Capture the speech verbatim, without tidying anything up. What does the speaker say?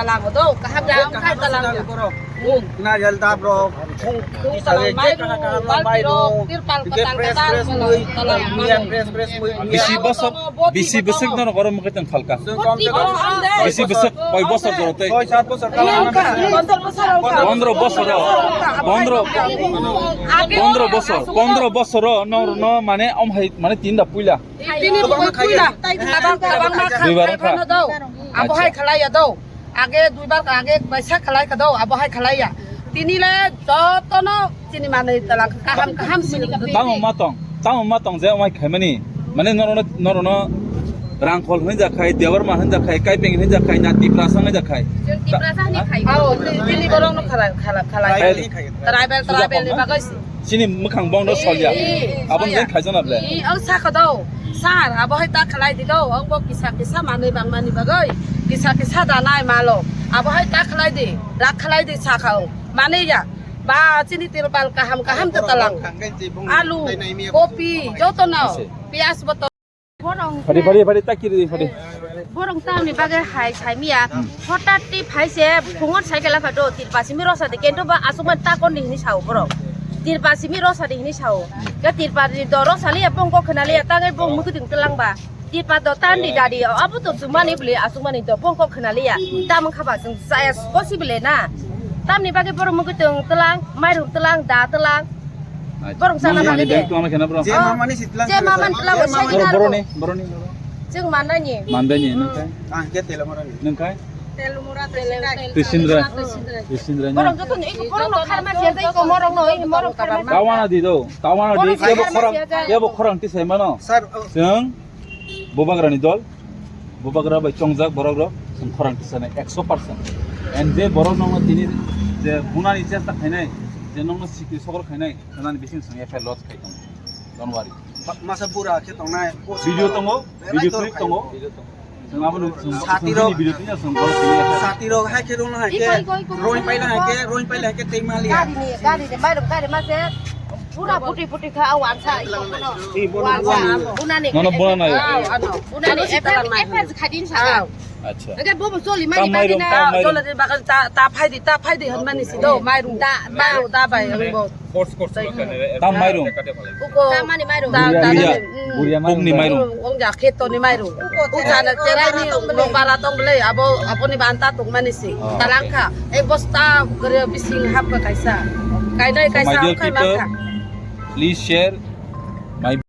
Lamo do, kaham da, ang khai talang. Nariyal dap rok. Talang mai rok, balti rok, tirpal ko tang ka tang, talang mai. Bisi bosok, bisi bosok no goro mukhe tang khalka. Bisi bosok, koi bosor joro tei. Pondro bosor, pondro, pondro bosor, pondro bosor no, no mane om hai mane tinda puila. Tini bokoi puila, tabang, tabang ma kha, duibar kha. Abo hai khalai ya do. Age duibar kha, age baisa khalai kha do, abo hai khalai ya. Tini le jotono chini manwi talang kaham, kaham sini. Tamo ma tong, tamo ma tong je omai khaimani. Mane norono, norono Rangkhol hinjakhai, Debbarma hinjakhai, Kaipeng hinjakhai, na Tiprasa hinjakhai. Tiprasa hinjakhai. Ao, tini borok no khalai, khalai, khalai. Tribal, tribal ni bagwi. Chini mwkhang bong do solya. Aboni jen khaijana ble. Ang sakha do. Sir, abo hai ta khalai di do. Ang bo kisa kisa manwi bang mani bagwi. Kisa kisa da nai malo. Abo hai ta khalai di. Rak khalai di sakha o. Mani ya. Ba chini tirpal kaham kaham ta talang. Alu, kopi, joto no. Piyaj bo to. Borong Phadi, phadi, phadi, ta kiri, phadi. Borong tamni bagwi hai saimiya. Hotat ti phaise phungon cycle apha do, tirpa simi rosa de, kento ba asukman ta kon ni hini sao borong. Tirpa simi rosa de hini sao. Ke tirpa ni do rosa liya, bong kok khna liya, tangai bong mukuding telang ba. Tirpa do tan di dadi, abo to jumani bli asukmani do bong kok khna liya. Tamang khaba jung saya possible na. Tamni bagwi borong mukuding telang, mairum telang, da telang. Borong sana mani de. Tong na kena borong. Je mamani sitlang. Je maman telang. Boroni, boroni. Jeng manani. Mandani nengkai. Ah, ke telo morani. Nengkai. Telo mora telo. Tisindra. Tisindra. Borong joto ni borong no kharma je dai ko morong no, morong kharma. Tawana di do. Tawana di. Kebo khorang, kebo khorang tisai mano. Sir. Jeng. Bubagrani dol, bubagra bai chongjak borok rok, chwng khorang tisanai ekso percent. And je borok nokno tini je bunani chesta khainai, je nokno sikri sokro khainai, nani bising chwng F I R lodge khai tongo. Don't worry. Masa bura khe tongnai. Video tongo, video clip tongo. Chwng abono chwng Sati rok. Video tini chwng borok tini. Sati rok hai khe rung hai khe, roi paila hai khe, roi paila hai khe tei mali. Gari ni, gari ni, mairum gari ma se. Pura puti puti kha, aw, ansa, iko kono. Ansa, bunani. Nono bunani. Aw, ano, bunani, efer, efer khadin sa. Aw. Acha. Age bobo soli mani bagina. Tam mairum. Soli bagin ta, ta phaidi, ta phaidi hon mani si do, mairum. Da, mairum, da bai, ang bo. Force, force. Tam mairum. Uko. Ta mani mairum. Da, da, Buria. Buria mairum. Pungni mairum. Wng ja kheto ni mairum. Ucha na cherai ni nokbar a tong bwle, abo, abo ni banta tong mani si. Oh, okay. Talangkha. Ei bosta gre bising hap ka kaisa. Kainai kaisa. So, my dear people, please share my